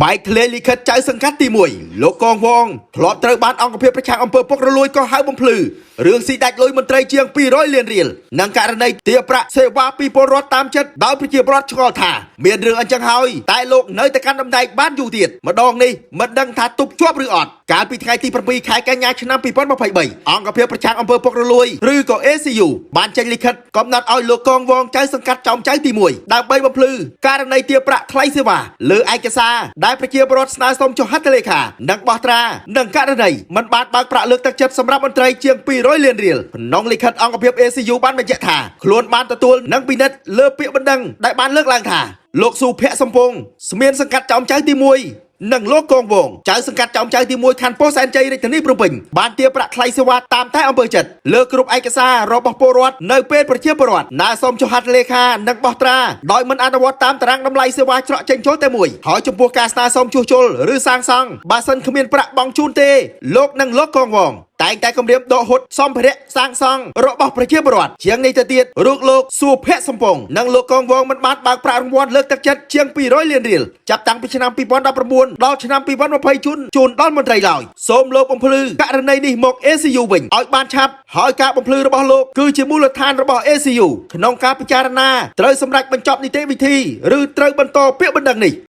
បែកធ្លាយលិខិតចៅសង្កាត់ទី1លោកកងវងធ្លាប់ត្រូវបានអង្គភាពប្រឆាំងអំពើពុករលួយក៏ហៅបំភ្លឺរឿងស៊ីដាច់លុយមន្ត្រីជាង200លានរៀលនិងករណីទារប្រាក់សេវាពីពលរដ្ឋតាមចិត្តដោយប្រជាពលរដ្ឋឆ្ងល់ថាមានរឿងអញ្ចឹងហើយតែលោកនៅតែកាន់តំណែងបានយូរទៀតម្ដងនេះមិនដឹងថាទប់ជាប់ឬអត់កាលពីថ្ងៃទី7ខែកញ្ញាឆ្នាំ2023អង្គភាពប្រឆាំងអំពើពុករលួយឬក៏ ACU បានចេញលិខិតកំណត់ឲ្យលោកកងវងចៅសង្កាត់ចោមចៅទី1ដើម្បីបំភ្លឺករណីទារប្រាក់ថ្លៃសេវាលើឯកសារដែលប្រជាពលរដ្ឋស្នើសុំចុះហត្ថលេខានិងបោះត្រានិងករណីមិនបានបើកប្រាក់លើកទឹកចិត្តសម្រាប់មន្ត្រីជាង200លានរៀលក្នុងលិខិតអង្គភាព ACU បានបញ្ជាក់ថាខ្លួនបានទទួលនិងពិនិត្យលើពាក្យបណ្ដឹងដែលបានលើកឡើងថាលោកស៊ូភៈសំពងស្មានសង្កាត់ចោមចៅទី1និងលោកកងវងចៅសង្កាត់ចោមចៅទី1ខណ្ឌពោធិ៍សែនជ័យរាជធានីភ្នំពេញបានទារប្រាក់ថ្លៃសេវាតាមតែអំពើចិត្តលើគ្រប់ឯកសាររបស់ពលរដ្ឋនៅពេលប្រជាពលរដ្ឋណាសូមចុះហត្ថលេខានិងបោះត្រាដោយមិនអនុវត្តតាមតារាងតម្លៃសេវាច្រកចេញចូលតែមួយហើយចំពោះការស្នើសុំជួសជុលឬសាងសង់បើសិនគ្មានប្រាក់បង់ជូនទេលោកនិងលោកកងវងតែងតែគម្រាមដកហូតសម្ភារៈសាងសង់របស់ប្រជាពលរដ្ឋជាងនេះទៅទៀតរូបលោកសួភៈសំពងនិងលោកកងវងមិនបានបើកប្រាក់រង្វាន់លើកទឹកចិត្តជាង200លានរៀលចាប់តាំងពីឆ្នាំ2019ដល់ឆ្នាំ2020ជូនជូនដល់មន្ត្រីឡើយសូមលោកបំភ្លឺករណីនេះមក ACU វិញឲ្យបានឆាប់ហើយការបំភ្លឺរបស់លោកគឺជាមូលដ្ឋានរបស់ ACU ក្នុងការពិចារណាត្រូវសម្រេចបញ្ចប់នីតិវិធីឬត្រូវបន្តពាក្យបណ្ដឹងនេះ។